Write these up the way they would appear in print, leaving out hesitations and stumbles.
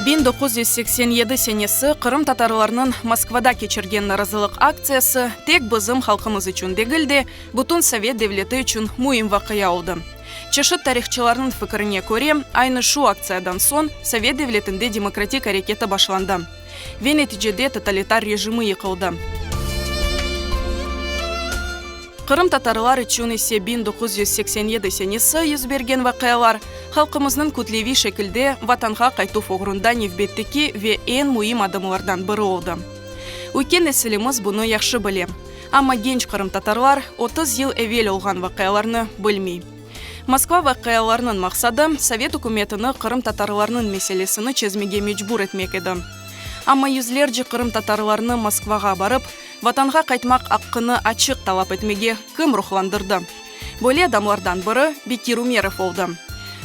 1987 senesi qırımtatarlarnıñ Moskvada keçirgen narazılıq aktsiyası tek bizim halqımız içün degil de, bütün sovet devleti içün müim vaqia oldı. Çeşit tarihçılarnıñ fikirine köre, aynı şu aktsiyadan soñ sovet devletinde demokratik areketi başlandı ve neticede totalitar rejimi yıqıldı. Qırımtatarlar içün ise 1987 senesi yüz bergen vaqialar, halqımıznıñ kütleviy şekilde Vatanğa qaytuv oğrunda nevbetteki ve eñ müim adımlardan biri oldı. Üyken nesilimiz bunı yahşı bile. Amma genç qırımtatarlar 30 yıl evel olğan vaqialarnı bilmey. Moskva vaqialarınıñ maqsadı, sovet ükümetini qırımtatarlarnıñ meselesini çezmege mecbur etmek edi. Amma yüzlerce qırımtatarlarnı Moskvağa barıp, Vatanğa qaytmaq aqqını açıq talap etmege kim ruhlandırdı? Böyle adamlardan biri Bekir Umerov oldı.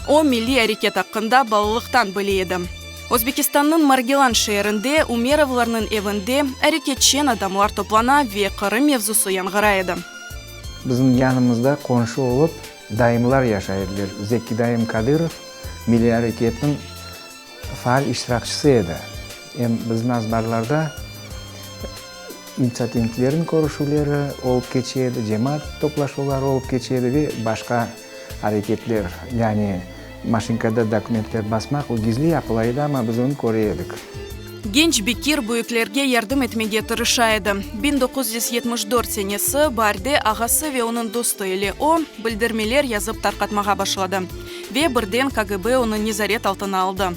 O, milliy areket aqqında balalıqtan bile edi. Özbekistannıñ Margilan şeerinde Umerovlarnıñ evinde areketçen adamlar toplana ve Qırım mevzusı yañğıray edi. Bizim yanımızda qonşu olıp dayımlar yaşay ediler. Zekki dayım Kadırov milliy areketniñ faal iştirakçisi edi. Em bizim azbarlarda intsiativniklerniñ körüşüvleri olıp keçe edi, cemaat toplaşuvları olıp keçe edi ve başqa areketler, yani maşinkada dokumentler basmaq, o gizli yapıla edi, amma biz onı köre edik. Genç Bekir büyüklerge yardım etmege tırışa edi. 1974 senesi baarde ağası ve onıñ dostu ile o, bildirmeler yazıp tarqatmağa başladı. Ve birden KGB onı nezaret altına aldı.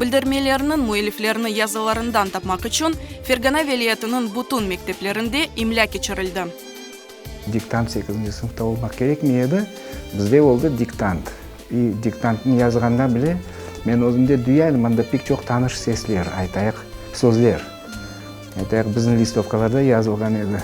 Bildirmelerniñ müelliflerini yazılarından tapmaq içün Fergana vilâyetiniñ bütün mekteplerinde imlâ keçirildi. Diktant sekizinci sınıfta olmaq kerekmey edi, bizde oldı diktant. İ diktantnı yazğanda bile men özümde duya edim, anda pek çoq tanış sesler, aytayıq, sözler, aytayıq, bizim listovkalarda yazılğan edi.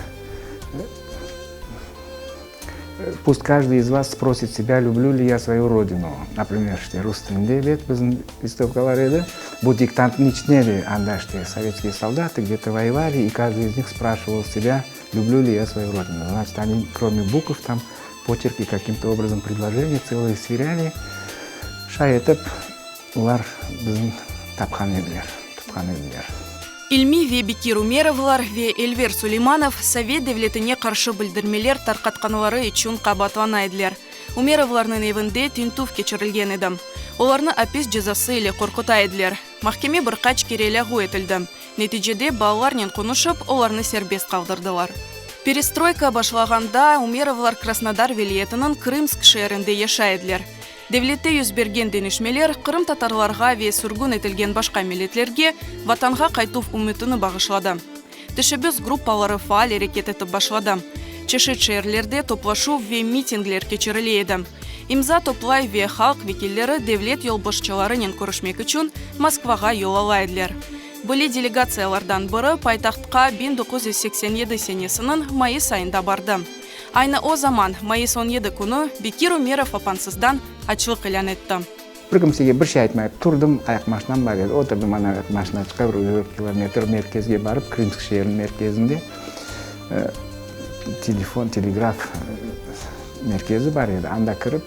Pust каждый iz vas sprosit sebâ, lüblü li ya svoyu rodinu, naprimer, işte, rus tilinde, ebet, bizim listovkalar edi. Bu diktantnıñ içine de anda, işte, sovetskiye soldatı gde-to voyevali, i каждый iz nih spraşival sebâ, lüblü li ya svoyu rodinu. Znaçit, oni, krome bukv, tam poçerki kakim-to obrazom predloženiye tselıye sverâli. Şay etip, olar bizni tapqan ediler, tutqan ediler. İlmi ve Bekir Umerovlar ve Elver Suleymanov sovet devletine qarşı bildirmeler tarqatqanları içün qabaatlana ediler. Umerovlarnıñ evinde tintüv keçirilgen edi. Olarnı apis cezası ile qorquta ediler. Mahkeme bir qaç kere lâğu etildi. Neticede balalarnen qonuşıp, olarnı serbest qaldırdılar. Perestroyka başlağanda Umerovlar Krasnodar vilâyetiniñ Krımsk şeerinde yaşay ediler. Devlette yüz bergen deñişmeler qırımtatarlarğa ve sürgün etilgen başqa milletlerge Vatanğa qaytuv ümütini bağışladı. Teşebbüs gruppaları faal areket etip başladı. Çeşit şeerlerde toplaşuv ve mitingler keçirile edi. İmza toplay ve halq vekilleri devlet yolbaşçılarınen körüşmek içün Moskvağa yol ala ediler. Böyle delegatsiyalardan biri paytahtqa 1987 senesiniñ mayıs ayında bardı. Aynı o zaman, mayıs 17 künü, Bekir Umerov apansızdan açlıq ilân etti. Bir kimsege bir şey aytmayıp turdım, ayaqmaşinam bar edi, oturdım ana ayaqmaşina çıqa bir dört kilometr merkezge barıp, Krımsk şeeriniñ merkezinde telefon, telegraf merkezi bar edi, anda kirip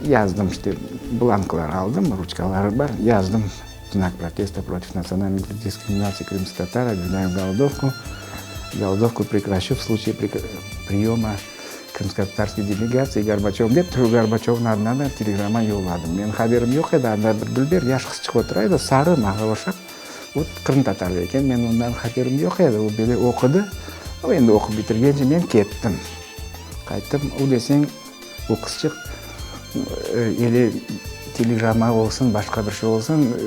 yazdım, işte, blanklar aldım, ruçkaları bar, yazdım, Znak protesta protiv natsionalnoy diskriminatsiyi krımskih tatar, obъявляем голодовку, голодовку прекращу в случае приема krımskotatarskiy delegatsiyi Gorbaçov dep, Gorbaçovnıñ adına da telegramma yolladım. Menim haberim yoq edi, anda bir dülber yaş qızçıq otura edi, sarı, maña oşap, o qırımtatar eken, men ondan haberim yoq edi, o böyle oqudı, o endi oqup bitirgence men kettim. Qayttım, o deseñ, O qızçıq ele telegramma olsun, başqa bir şey olsun,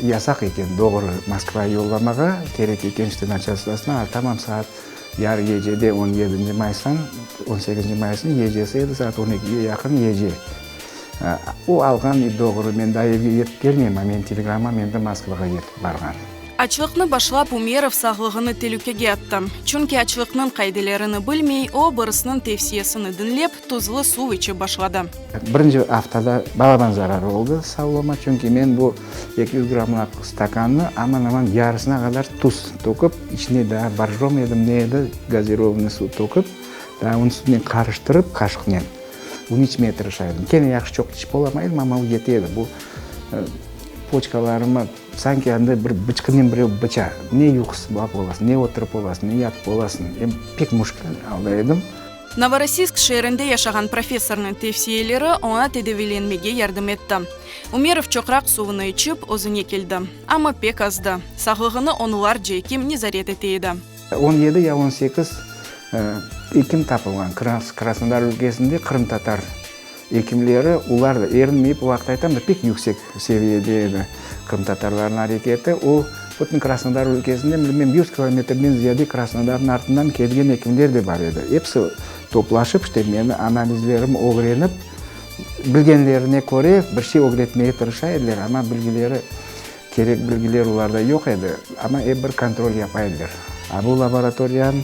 yasaq eken, doğru Moskvaya yollamağa kerek eken, işte naçalstvosına, a tamam saat yarı gecede on yedinci mayıstan, on sekizinci mayısnıñ gecesi edi, saat on ekige yaqın gece. O alğan doğru, men daa evge yetip kelmeyim, a menim telegramma endi Moskvağa yetip barğan. Açlıqnı başlap Umerov sağlığını telükege attı. Çünki açlıqnıñ qaidelerini bilmey, o, birisiniñ tevsiyesini diñlep, tuzlu suv içip başladı. Birinci aftada balaban zararı oldı sağlığıma, çünki men bu 200 grammlıq stakannı aman-aman yarısına qadar tuz töküp, içine daa borjom edim, ne edi, gazirovanıy suv töküp, daa onı suvnen qarıştırıp, qaşıqnen, bunı içmeye tırışa edim. Kene yahşı çoq içip olamay edim, amma o yete edi. Bu poçkalarıma. Sanki anda bir bıçqınen birev bıça. Ne yuqlap olasıñ, ne oturıp olasıñ, ne yatıp olasıñ. Em pek müşkül alda edim. Novorossiysk şeerinde yaşağan professornıñ tevsiyeleri oña tedaviylenmege yardım etti. Umerov çoqraq suvunı içip, özüne keldi. Amma pek azdı. Sağlığını onlarca ekim nezaret ete edi. 17 ya 18 ekim tapılğan Krasnodar ülkesinde qırımtatar ekimleri, olar da erinmeyip, o vaqıt aytam da, pek yüksek seviyede edi qırımtatarlarnıñ areketi. O, bütün Krasnodar ülkesinde, bilmem, 100 kilometrden ziyade Krasnodarnıñ artından kelgen ekimler de bar edi. Episi toplaşıp, işte, meni analizlerim ögrenip, bilgenlerine köre bir şey ögretmege tırışa ediler, amma bilgileri, kerek bilgiler olarda yoq edi, amma ep bir kontrol yapa ediler. A bu laboratoriyanıñ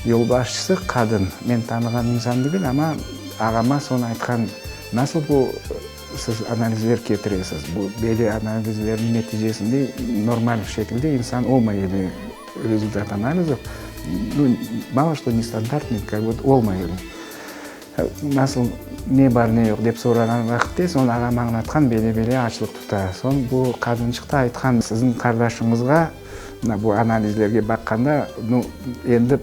yolbaşçısı qadın, men tanığan insan degil, amma ağama soñ aytqan, nasıl bu siz analizler ketiresiz, bu böyle analizlerniñ neticesinde normal şekilde insan olmay edi, rezultat analizov, nu, malo što nestandartnıy, kak bı olmay edi. Nasıl, ne bar, ne yoq, dep sorağan vaqıtte, soñ ağam añlatqan, bele-bele açlıq tuta. Soñ bu qadınçıq da aytqan, siziñ qardaşıñızğa, mına bu analizlerge baqqanda, nu, endi,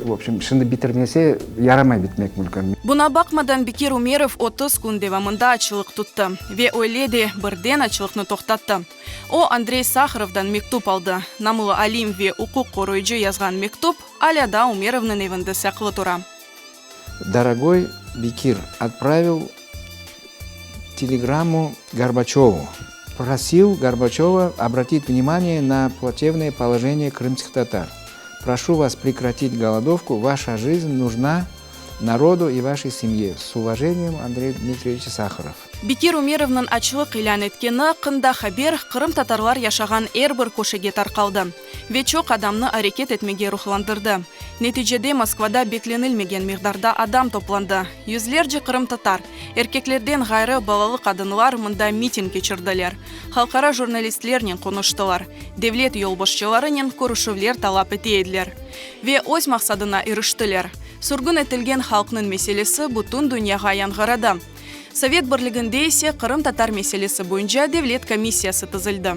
v obşem, şimdi bitirmese, yaramay bitmek mümkün. Buña baqmadan, Bekir Umerov 30 kün devamında açlıq tuttı ve öyle de birden açlıqnı toqtattı. O, Andrey Saharovdan mektüp aldı. Namlı alim ve uquq qoruyıcı yazğan mektüp alâ daa Umerovnıñ evinde saqlı tura. Dorogoy Bekir otpravil telegrammu Gorbaçövu. Prosil Gorbaçöva obratit vnimaniye na plaçevnoye položeniye krımskih tatar. Proшу vas prekratit golodovku, vaşa jizn nujna narodu i vaşey semye. S uvajeniyem, Andrey Dmitriyeviç Saharov. Bekir Umerovnıñ açlıq ilân etkeni aqqında haber qırımtatarlar yaşağan er bir köşege tarqaldı ve çoq adamnı areket etmege ruhlandırdı. Neticede Moskvada beklenilmegen miqdarda adam toplandı, yüzlerce qırımtatar, erkeklerden ğayrı balalı qadınlar mında miting keçirdiler, halqara jurnalistlernen qonuştılar, devlet yolbaşçılarınen körüşüvler talap ete ediler. Ve öz maqsadına iriştiler, sürgün etilgen halqnıñ meselesi bütün dünyağa yañğıradı. Sovet Birliginde ise qırımtatar meselesi boyunca devlet komissiyası tizildi.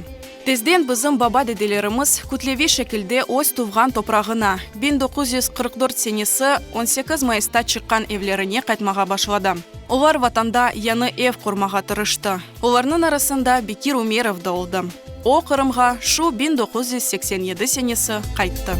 Tezden bizim baba-dedelerimiz kütleviy şekilde öz tuvğan toprağına, 1944 senesi 18 mayısta çıqqan evlerine qaytmağa başladı. Olar Vatanda yañı ev qurmağa tırıştı. Olarnıñ arasında Bekir Umerov da oldı. O, Qırımğa şu 1987 senesi qayttı.